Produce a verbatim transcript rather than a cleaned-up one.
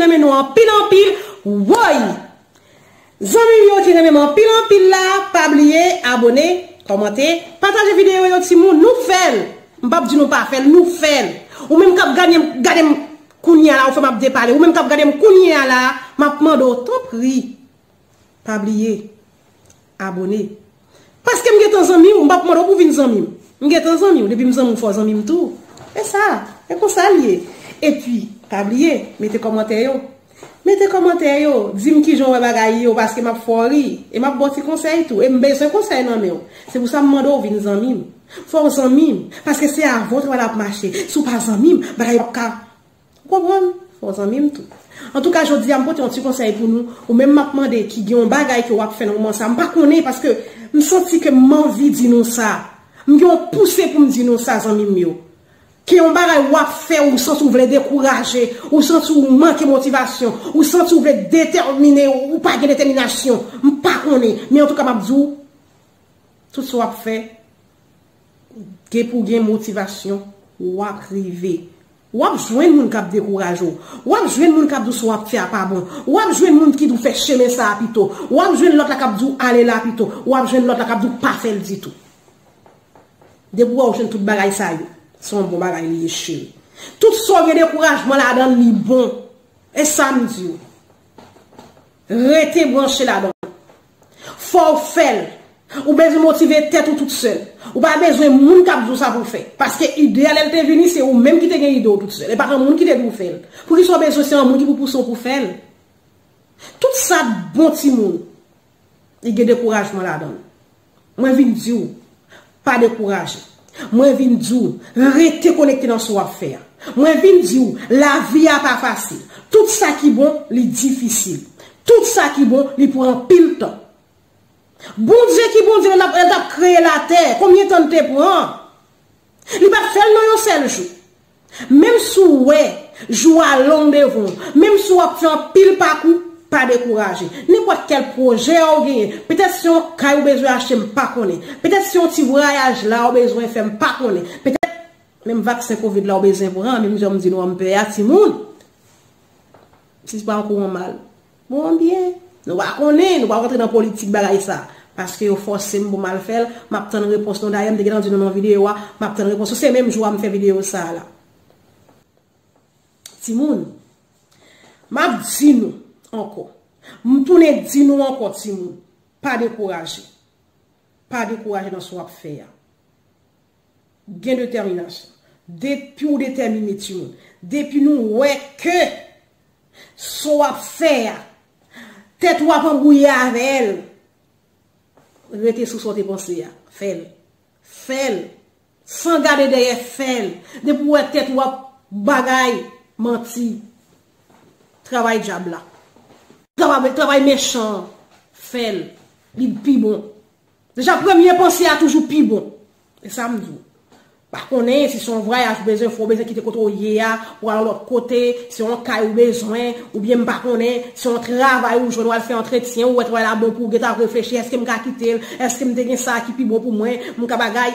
renmen nou anpil anpil. Woy! Zanmi m yo ki renmen m anpil anpil la, pa bliye abone, kòmante, pataje videyo yo timoun, nou fè l. M p ap di nou pa fè l, nou fè l. Ou menm k ap gade m, gade m kounye a la, ou fè m ap depale. Ou menm k ap gade m kounye a la, m ap mande w, tanpri, pa bliye abone. Paske m gentan zanmi w, m p ap mande w pou w vin zanmi m. M gentan zanmi w, depi m zanmi w, fò w zanmi m tou. E sa, e konsa l ye. Epi, pa bliye, mete kòmantè yo. Mete kòmantè yo, di m kijan w wè bagay yo, paske m ap fè w ri. E m ap ba w ti konsèy tou. E m bezwen konsèy nan men w. Se pou sa m mande w vin zanmi m. Fò w zanmi m, paske se avè w travay la ap mache. Si w pa zanmi m, bagay yo p ap ka Ou konprann? Fò w zanmi m tou. Antouka, jodi a, m pote yon ti konsèy pou nou. Ou menm m ap mande ki gen yon bagay ke w ap fè nan moman sa. M pa konnen paske m santi ke m anvi di nou sa. M gen yon pouse pou m di nou sa, zanmi m yo. Ke yon bagay w ap fè, ou santi w vle dekouraje, ou santi w manke motivasyon, ou santi w vle detèmine, ou pa gen detèminasyon. M pa konnen. Men antouka, m ap di w, tout sa w ap fè, gen pou gen motivasyon, w ap rive. W ap jwenn moun k ap dekouraje w. W ap jwenn moun k ap di w sa w ap fè a pa bon. W ap jwenn moun ki di w fè chemen sa a pito. W ap jwenn lòt la k ap di w ale la pito. W ap jwenn lòt la k ap di w pa fè l ditou. Depi w wè w jwenn tout bagay sa yo, se yon bon bagay li ye, cheri. Tout sa w gen dekourajman ladan l, li bon. E sa m di w. Rete branche ladan l. Fò w fè l. Ou bezwen motive tèt ou tout sèl. Ou pa bezwen moun k ap di w sa pou w fè. Paske ide a, lè l te vini, se ou menm ki te gen ide w tout sèl. E pa t yon moun ki te di w fè l. Poukisa w bezwen se yon moun ki pou pouse w pou w fè l? Tout sa bon timoun, li gen dekourajman ladan l. Mwen vin di w, pa dekouraje. Mwen vin di w, rete konekte nan sa w ap fè a. Mwen vin di w, lavi a pa fasil. Tout sa ki bon, li difisil. Tout sa ki bon, li pran anpil tan. Bondye ki Bondye, lè l ap, lè l t ap kreye latè, konbyen tan l te pran? Li pa t fè l nan yon sèl jou. Menm si w wè jou a long devan w, menm si w ap fè anpil pakou, pa dekouraje. Nenpòt kèl pwojè w genyen, petèt se yon kay ou bezwen achte, m pa konnen. Petèt se yon ti vwayaj la w bezwen fè, m pa konnen. Petèt menm vaksen kovid la w bezwen pran, menm jan m di nou an, m pè a, timoun. Si se pa yon kou an mal. Bon, byen. Nou pa konnen, nou pa rantre nan politik bagay sa. Paske yo fòse m pou m al fè l, m ap tann repons nou. Dayè, m te gentan di nou nan videyo a, m ap tann repons nou. Se menm jou a m fè videyo sa a la. Timoun, m ap di nou ankò. M tounen di nou ankò, timoun. Pa dekouraje. Pa dekouraje nan sa w ap fè a. Gen detèminasyon. Depi w detèmine, timoun, depi nou wè ke sa w ap fè a, tèt ou ap anbwouye avè l, rete sou sa w te panse a. Fè l. Fè l. San gade dèyè, fè l. Depi w wè tèt ou ap bagay, manti. Travay dyab la. Travay, travay mechan an. Fè l. Li pi bon. Deja, premye panse a toujou pi bon. E sa m di w. Pa konnen si se yon vwayaj ou bezwen fè, ou bezwen kite kote w ye a, pou al yon lòt kote, se yon kay ou bezwen, oubyen m pa konnen, se yon travay ou jwenn, w al fè antretyen, ou wè travay la bon pou ou, gentan ap reflechi, èske m ka kite l, èske m te gen sa ki pi bon pou mwen, m ka bagay.